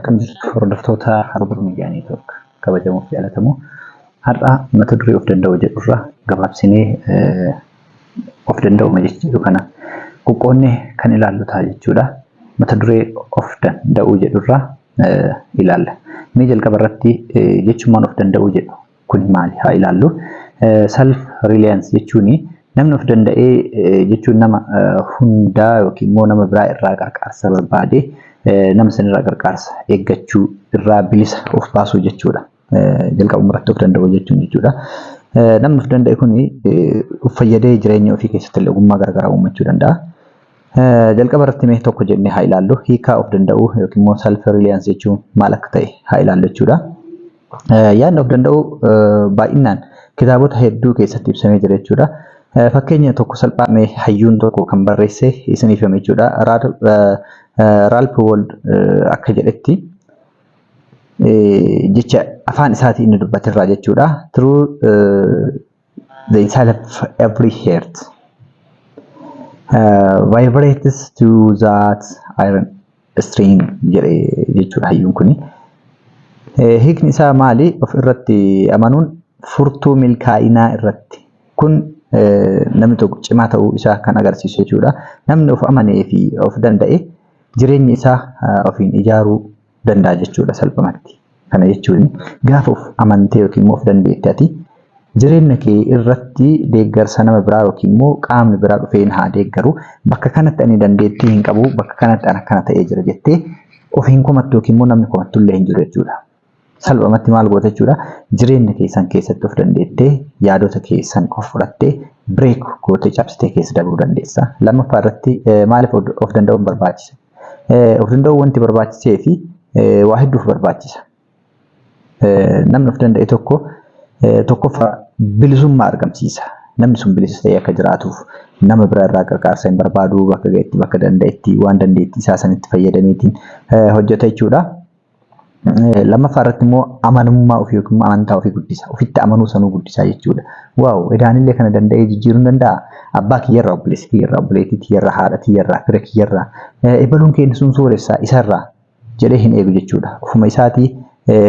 Akkam jirtu, hordoftoota Harbor Media Network kabajamoo fi jaallatamoo? Har'a mata duree of danda'u jedhurra gabaabsinee of danda'uma jechuudha kana qoqqoonnee kan ilaallu ta'a jechuudha. Mata duree of danda'uu jedhurra ilaalla. Mee jalqaba irratti jechummaan of danda'uu jedhu kun maali haa ilaallu. Self reliance jechuun namni of danda'ee jechuun nama hundaa yookiin immoo nama biraa irraa qarqaarsa barbaade, nama sanirraa qarqaarsa eeggachuu irraa bilisa of baasuu jechuudha. Jalqabuma irratti of danda'uu jechuun jechuudha. Namni of danda'e kun of fayyadee jireenya ofii keessatti illee ogummaa garaagaraa uummachuu danda'a. Jalqaba irratti mee tokko jennee haa ilaallu. Hiikaa of danda'uu yookiin immoo self reliance jechuun maal akka ta'e haa ilaallu jechuudha. Yaadni of danda'uu baay'inaan kitaabota hedduu keessatti ibsamee jira jechuudha. Fakkeenya tokko salphaa mee hayyuun tokko kan barreesse isiniif hime jechuudha. Ralph Waldo akka jedhetti, jecha afaan isaatii inni dubbatirraa jechuudha. "Through the inside of every heart vibrates to that iron string" jedhe jechuudha hayyuun kuni. Hiikni isaa maali? Of irratti amanuun furtuu milkaa'inaa irratti. Kun namni tokko cimaa ta'uu isaa kan agarsiisu jechuudha. Namni of amanee fi of danda'e jireenya isaa ofiin ijaaruu danda'a jechuudha salphumatti. Kana jechuun gaafa of amantee yookiin immoo of dandeette, ati jireenya kee irratti deeggarsa nama biraa yookiin immoo qaamni biraa dhufee haa deeggaru, bakka kanatti ani dandeettii hin qabu, bakka kanatti ani akkana ta'ee jira jettee of hin komattu yookiin immoo namni komattullee hin jiru jechuudha. Salphumatti maal goota jechuudha? Jireenya keessan keessatti of dandeettee, yaadota keessan of fudhattee, break gootee, cabsitee keessa darbuu dandeessa. Lammaffaa irratti maaliif of danda'uun barbaachisa? Of danda'uu wanti barbaachisee fi waa hedduuf barbaachisa. Namni of danda'e tokko tokkoffaa bilisummaa argamsiisa. Namni sun bilisa ta'ee akka jiraatuuf nama bira irraa gargaarsa hin barbaadu, bakka ga'etti, bakka danda'etti, waan dandeettii isaa sanitti fayyadameetiin hojjeta jechuudha. Lammaffaa irratti immoo amanamummaa ofii yookiin immoo amantaa ofii guddisa. Ofitti amanuu sanuu guddisaa jechuudha. Wow, edaanillee kana danda'ee jijjiiruu hin danda'a. Abbaa kiyyarraa, obboleessa kiyyarraa, obboleettii kiyyarraa, haadha kiyyarraa, fira kiyyarraa, ebaluun keenya sun sooressaa isarraa jedhee hin eegu jechuudha. Ofuma isaatii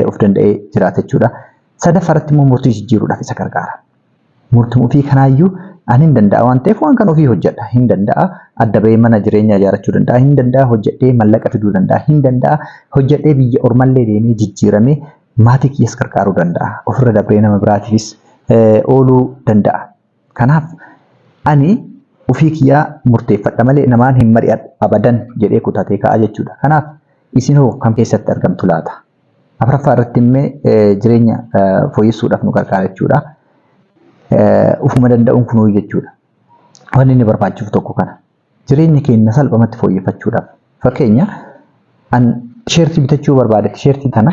of danda'ee jiraata jechuudha. Sadaffaa irratti immoo murtii jijjiiruudhaaf isa gargaara. Murtii ofii kanaayyuu ani hin danda'a waan ta'eef waan kana ofii hojjedha. Hin danda'a, adda bahee mana jireenyaa ijaarrachuu danda'a. Hin danda'a, hojjedhee mallaqa fiduu danda'a. Hin danda'a, hojjedhee biyya ormallee deemee jijjiiramee maatii kiyyas gargaaruu danda'a. Ofirra dabree nama biraatiifis ooluu danda'a. Kanaaf ani ofii kiyyaa murteeffadha malee namaan hin mari'adhu abadan jedhee kutatee ka'a jechuudha. Kanaaf isin hoo kam keessatti argamtu laata? Afuraffaa irratti immoo jireenya fooyyessuudhaaf nu gargaara jechuudha. Ufuma danda'uun kunuu jechuudha. Wanni inni barbaachisu tokko kana. Jireenya keenya salphumatti fooyyeffachuudhaaf. Fakkeenya, an tisheertii bitachuu barbaade, tisheertii tana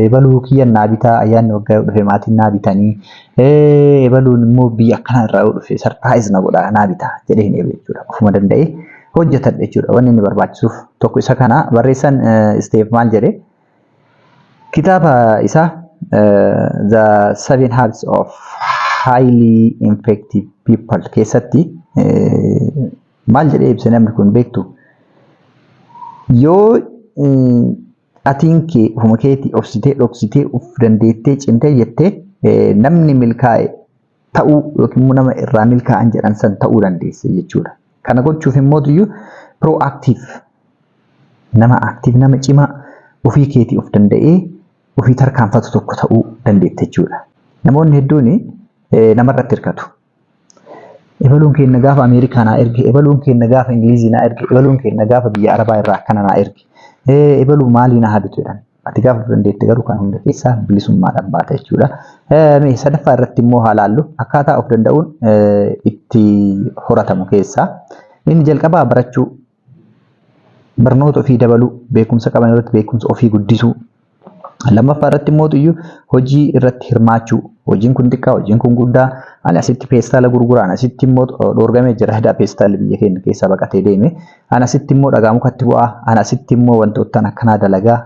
ebaluu kiyyan naa bitaa, ayyaanni waggaa yoo dhufe maatiin naa bitanii, ebaluun immoo biyya akkanaa irraa yoo dhufe surprise na godha, naa bitaa jedhee hin eegu jechuudha. Ufuma danda'ee hojjetadha jechuudha. Wanni inni barbaachisuuf tokko isa kana. Barreessaan Steve maal jedhee kitaaba isaa The Seven Habits of Highly Effective People keessatti maal jedhee ibse namni kun, beektu? Yoo atiin kee ofuma keetii obsitee, dhoksitee, of dandeettee, cimtee jettee, namni milkaa'e ta'uu yookiin immoo nama irraa milkaa'an jedhan san ta'uu dandeessa jechuudha. Kana gochuuf immoo iyyuu proactive, nama active, nama cimaa, ofii keetii of danda'ee ofii tarkaanfatu tokko ta'uu dandeetta jechuudha. Namoonni hedduun namarratti hirkatu. Ebaluun keenya gaafa Ameerikaa naa erge, ebaluun keenya gaafa Ingilizii naa erge, ebaluun keenya gaafa biyya Arabaa irraa akkana naa erge, ebaluu maalii naa habitu jedhan. Ati gaafa dandeette garuu kan hunda keessaa bilisummaadhaan baata jechuudha. Mee sadaffaa irratti immoo haa laallu, akkaataa of danda'uun itti horatamu keessaa. Inni jalqabaa barachuu, barnoota ofii dabaluu, beekumsa qaban irratti beekumsa ofii guddisuu. Lammaffaa irratti immoo iyyuu hojii irratti hirmaachuu. Hojiin kun xiqqaa, hojiin kun guddaa. Ani asitti peestaala gurguraan, asitti immoo dhoorgamee jira. Hidhaa peestaalli biyya keenya keessaa baqatee deeme. Ani asitti immoo dhagaa mukatti bu'aa. Ani asitti immoo wantoota akkanaa dalagaa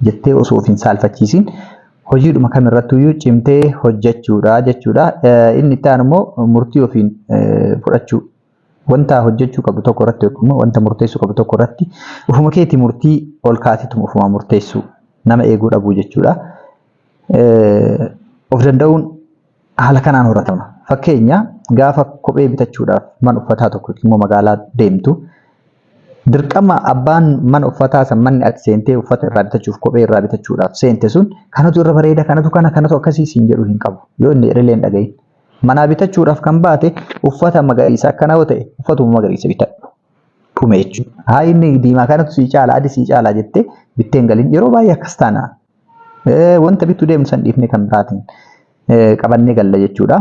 jettee osoo of hin saalfachiisin hojiidhuma kamirrattuyyuu cimtee hojjechuudha jechuudha. Inni itti aanu immoo murtii ofiin fudhachuu. Wanta hojjechuu qabdu tokko irratti yookiin immoo wanta murteessuu qabdu tokko irratti ofuma keetii murtii ol kaatituma ofumaa murteessuu, nama eeguu dhabuu jechuudha. Of danda'uun haala kanaan horatama. Fakkeenya, gaafa kophee bitachuudhaaf mana uffataa tokko yookiin immoo magaalaa deemtu, dirqama abbaan mana uffataa san, manni ati seentee uffata irraa bitachuuf, kophee irraa bitachuudhaaf seente sun, kanatu irra bareeda, kanatu kana, kanatu akkasii siin jedhu hin qabu. Yoo inni jedhellee hin dhagahin. Manaa bitachuudhaaf kan baate uffata magariisa akkana yoo ta'e, uffatuma magariisa bitadhu. Dhume jechuudha. Haa inni diimaa kanatu sii caala, adii sii caala jettee bittee hin galin. Yeroo baay'ee akkas taana. Wanta bittuu deemnu san dhiifnee kan biraatiin qabannee galla jechuudha.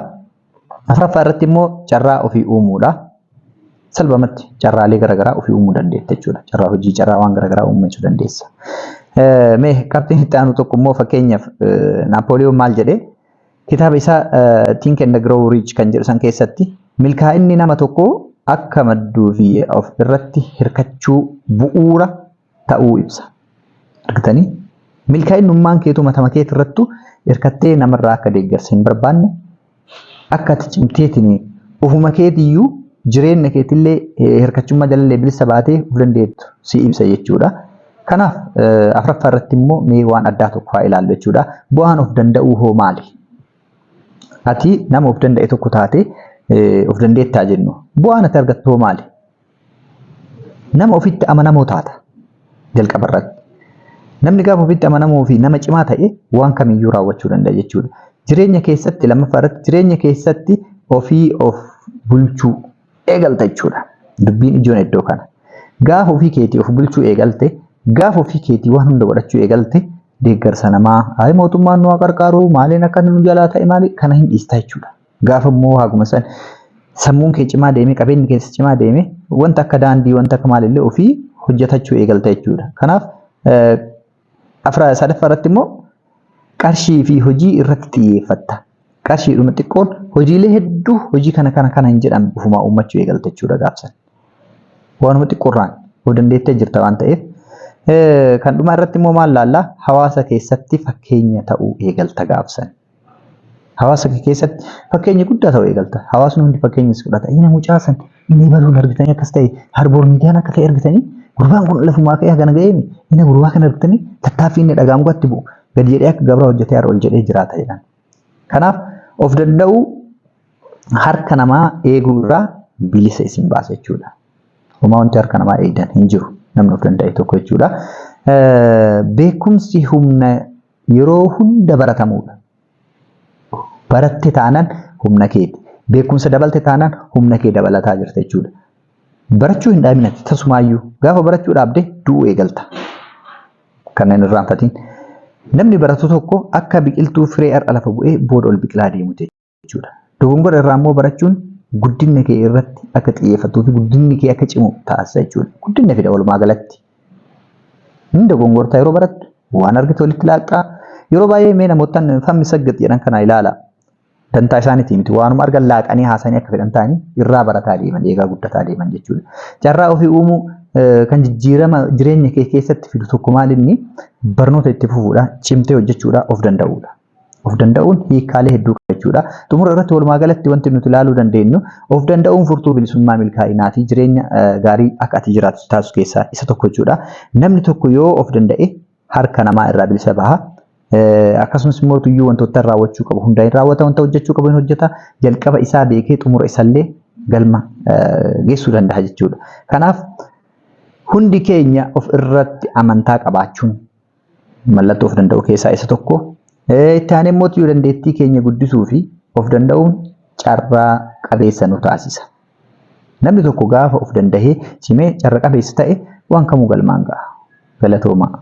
Afuraffaa irratti immoo carraa ofii uumuudha. Salphumatti carraalee garaagaraa ofii uumuu dandeetta jechuudha. Carraa hojii, carraa waan garaagaraa uumachuu dandeessa. Mee qabxiin itti aanu tokko immoo, fakkeenyaaf Naapooliyoon maal jedhee kitaaba isaa Think and Grow Rich kan jedhu san keessatti? Milkaa'inni nama tokkoo akka madduu fi of irratti hirkachuu bu'uura ta'uu ibsa. Argitanii? Milkaa'innummaan keetuu matama keetii irrattu hirkattee namarraa akka deeggarsa hin barbaanne, akka ati cimteetiin ofuma keetiyyuu jireenya keetillee hirkachummaa jalallee bilisa baatee of dandeettu si ibsa jechuudha. Kanaaf afuraffaa irratti immoo mee waan addaa tokko haa ilaallu jechuudha. Bu'aan of danda'uu hoo maali? Ati nama of danda'e tokko taate, of dandeettaa jennu. Bu'aan ati argattu hoo maali? Nama ofitti amanamoo taata jalqaba irratti. Namni gaafa ofitti amanamoo fi nama cimaa ta'e waan kamiyyuu raawwachuu danda'a jechuudha. Jireenya keessatti, lammaffaa irratti, jireenya keessatti ofii of bulchuu eegalta jechuudha. Dubbiin ijoon iddoo kana. Gaafa ofii keetii of bulchuu eegalte, gaafa ofii keetii waan hunda godhachuu eegalte, deeggarsa namaa, ayi mootummaan nu haa qarqaaru, maaliin akka nu jalaa ta'e maali, kana hin dhiista jechuudha. Gaafa immoo haguma san sammuun kee cimaa deeme, qabeenyi keessa cimaa deeme, wanta akka daandii, wanta akka maalillee ofii hojjetachuu eegalta jechuudha. Kanaaf sadaffaa irratti immoo qarshii fi hojii irratti xiyyeeffatta. Qarshiidhuma xiqqoon hojiilee hedduu, hojii kana kana kana hin jedhamne ofumaa uummachuu eegalta jechuudha gaafsan. Waanuma xiqqoorraan of dandeettee jirta waan ta'eef. Kan dhumaa irratti immoo maal laallaa? Hawaasa keessatti fakkeenya ta'uu eegalta gaafsan. Hawaasa kee keessatti fakkeenya guddaa ta'uu eegalta. Hawaasni hundi fakkeenya si fudhata. Inni mucaa san inni baluun argitanii akkas ta'e, harboor miidiyaan akka ta'e argitanii, gurbaan kun lafumaa ka'ee hagana ga'ee, inni gurbaa kana argitanii, tattaaffii inni dhagaa mukatti bu'u gadi jedhee akka gabraa hojjetee har'a ol jedhee jiraata jedhan. Kanaaf of danda'uu harka namaa eeguu irraa bilisa isin baasa jechuudha. Homaa wanti harka namaa eegdan hin jiru namni of danda'e tokko jechuudha. Beekumsi humna yeroo hunda baratamudha. Baratte taanaan humna keeti. Beekumsa dabalte taanaan humna kee dabalataa jirta jechuudha. Barachuu hin dhaabinati tasumaayyuu. Gaafa barachuu dhaabde du'uu eegalta. Kanneen irraanfatiin. Namni baratu tokko akka biqiltuu firee har'a lafa bu'ee booda ol biqilaa deemuti jechuudha. Dogongora irraa immoo barachuun guddinna kee irratti akka xiyyeeffattuu fi guddinni kee akka cimu taasisa jechuudha. Guddinna fida walumaa galatti. Hin dogongortaa yeroo barattu, waan argite walitti laaqxaa. Yeroo baay'ee mee namootaan fammi saggat jedhan kana ilaala. Dantaa isaaniitii miti, waanuma argan laaqanii haasanii akka fedhan ta'anii irraa barataa deeman, eegaa guddataa deeman jechuudha. Carraa ofii uumuu kan jijjiirama jireenya kee keessatti fidu tokko maal inni? Barnoota itti fufuudha, cimtee hojjechuudha, of danda'uudha. Of danda'uun hiikkaalee hedduu qaba jechuudha. Xumura irratti walumaa galatti wanti nuti ilaaluu dandeenyu, of danda'uun furtuu bilisummaa, milkaa'inaa fi jireenya gaarii akka ati jiraattu taasisu keessaa isa tokko jechuudha. Namni tokko yoo of danda'e harka namaa irraa bilisa baha. Akkasumas immoo tuyyuu wantoota raawwachuu qabu hunda hin raawwata, wanta hojjechuu qabu hin hojjeta. Jalqaba isaa beekee xumura isallee galma geessuu danda'a jechuudha. Kanaaf hundi keenya of irratti amantaa qabaachuun mallattoo of danda'u keessaa isa tokko. Itti aanee immoo tuyyuu dandeettii keenya guddisuu fi of danda'uun carraa qabeessa nu taasisa. Namni tokko gaafa of dandahee cimee carra qabeessa ta'e waan kamuu galmaan ga'a. Galatoomaa.